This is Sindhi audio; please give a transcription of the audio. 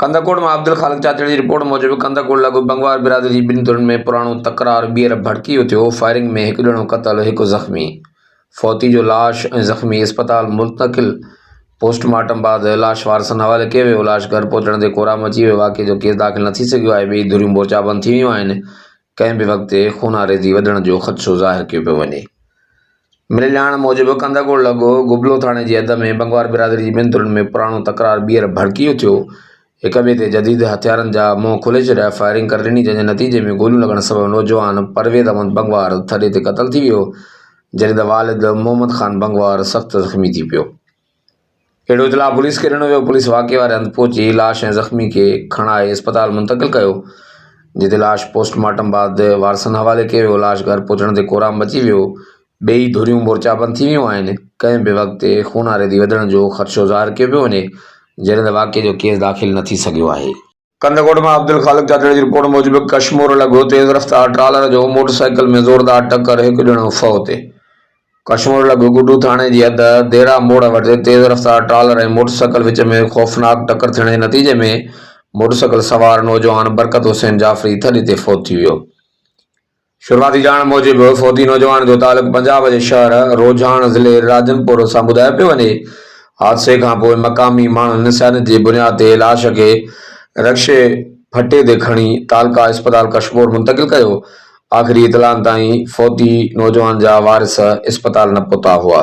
ڪنڌڪوٽ مان عبدالخالق چاچڙ جي رپورٽ موجب ڪنڌڪوٽ لڳ بنگوار برادري جي ٻن ڌرين ۾ پراڻو تڪرار ٻيهر ڀڙڪي اٿيو، فائرنگ ۾ هڪ ڄڻو قتل، هڪ زخمي، فوتي جو لاش ۽ زخمي اسپتال منتقل، پوسٽ مارٽم بعد لاش وارثن حوالي ڪيو ويو، لاش گهر پهچڻ تي ڪهرام مچي ويو، واقعي جو ڪيس داخل نه ٿي سگهيو آهي، ٻئي ڌريون مورچابند ٿي ويون آهن، ڪنهن به وقت خوناريزي وڌڻ جو خدشو ظاهر ڪيو پيو وڃي. مليل ڄاڻ موجب ڪنڌڪوٽ لڳ گبلو ٿاڻي جي حد ۾ بنگوار برادري جي ٻن ڌرين ۾ پراڻو تڪرار ٻيهر ڀڙڪي اٿيو، هڪ ٻئي تي جديد هٿيارن جا منهن کولي ڇڏيا، فائرنگ ڪري ڏني، جنهن جي نتيجي ۾ گوليون لڳڻ سبب نوجوان پرويز احمد بنگوار ٿڏي تي قتل ٿي ويو، جڏهن ته والد محمد خان بنگوار سخت زخمي ٿي پيو. اهڙو اطلاع پوليس کي ڏنو ويو، پوليس واقعي واري هنڌ پهچي لاش ۽ زخمي کي کڻائي اسپتال منتقل ڪيو، جتي لاش پوسٽ مارٽم بعد وارثن حوالي ڪيو ويو، لاش گهر پهچڻ تي ڪهرام مچي ويو، ٻئي ڌريون مورچابند ٿي ويون آهن، ڪنهن به وقت خوناريزي وڌڻ جو خدشو ظاهر ڪيو پيو وڃي، جڏهن ته واقعي جو ڪيس داخل نه ٿي سگهيو آهي. ڪنڌڪوٽ مان عبدالخالق چاچڙ جي رپورٽ موجب ڪشمور لڳ تيز رفتار ٽرالر جو موٽر سائيڪل ۾ زوردار ٽڪر هڪ ڄڻو فوت، ڪشمور لڳ گڊو ٿاڻي جي حد ديرا موڙ وٽ تيز رفتار ٽرالر ۽ موٽر سائيڪل وچ ۾ خوفناڪ ٽڪر ٿيڻ جي نتيجي ۾ موٽر سائيڪل سوار نوجوان برڪت حسين جعفري ٿڏي تي فوت ٿي ويو. شروعاتي ڄاڻ موجب فوتي نوجوان جو تعلق پنجاب جي شهر روجهاڻ ضلعي راجن پور سان ٻڌايو پيو وڃي. حادثي کانپوء مقامي ماڻهن نسيانيت جي بنياد تي لاش کي رڪشي ڦٽي تي کڻي تعلقه اسپتال ڪشمور منتقل ڪيو. آخري اطلاعن تائين فوتي نوجوان جا وارث اسپتال نه پهتا هئا.